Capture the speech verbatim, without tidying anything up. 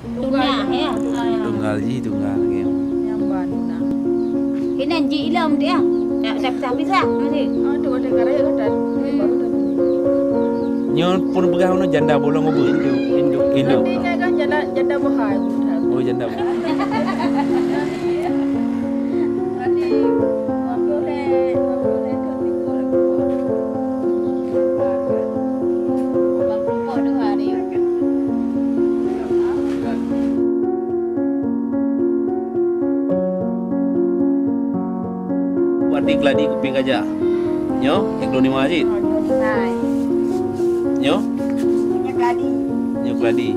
Tunggal, ya. Tunggal jih, tunggal lagèe. Nyang ban na. Keunan jih ilom tu, ya. Tak, tak pisah-pisah masih. Ah, tu ada karya kan? Hmm. Nyoe pun peugah nyoe janda bolong ubeut. Induk, induk. Induk. Nanti kan janda, janda bohai. Oh, janda. Wardi keladi kuping gajah. Nyoe, nyang dua lima cit. Nyoe? Nyoe keladi.